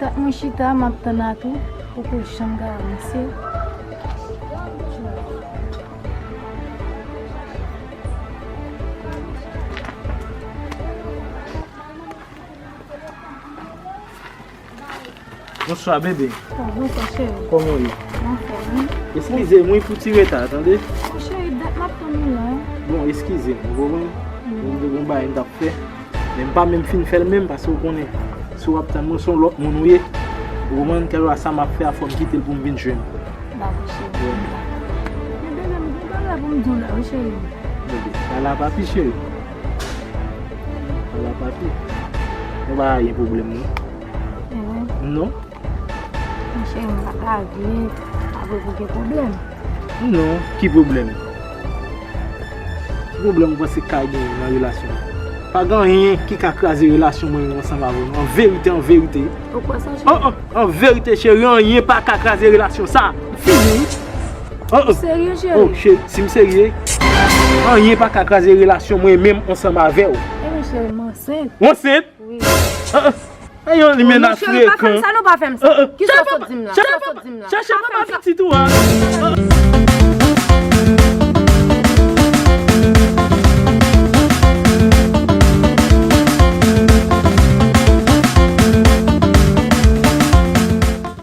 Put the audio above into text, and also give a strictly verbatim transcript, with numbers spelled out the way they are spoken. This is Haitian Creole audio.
Dat mwen chita, m ap tann la tou. Poko janm ka avanse. Bonswa, bebe. Oh, bonswa, cheri. Kòman w ye? Mwen anfòm, wi. Eskize m, wi, pou ti reta, tande? Oh, cheri, dat m ap tann ou la. Bon, eskize m, ou konprann? Mm. Mwen te gon bagay m t ap fè. Men m pa menm fin fè l menm, paske w konnen, si w ap tann mwen, se yon lòt moun ou ye. Ou konprann? Kèlkeswa sa m ap fè a, fò m kite l pou m vin jwenn ou. Dakò, cheri. Wi. Men bebe, m gen bagay pou m di w la, wi, cheri. Bebe, pale a papi, cheri. Pale a papi. Nou pa gen pwoblèm, non. Ehe. Non. Men cheri, m pa ka vle avwe pou gen pwoblèm. Non, ki pwoblèm? Ki pwoblèm ou panse k ka genyen nan relasyon an? Pa gen anyen ki ka kraze relasyon mwen menm ansanm avè w, non. An verite, an verite. Ou kwè sa, cheri? An, an, an verite, cheri, anyen pa ka kraze relasyon sa. Fini, wi. An, an. Ou serye, cheri? Oh, cheri, si m serye, anyen pa ka kraze relasyon mwen menm ansanm avè w. Ebyen, cheri, m ansent. Ou ansent? Wi. An, an. Ayon, li menas frekan. Non, cheri, pa fè m sa, non, pa fè m sa. Kisa w sot di m la? Kisa w sot di m la? Chèche papa pitit ou a.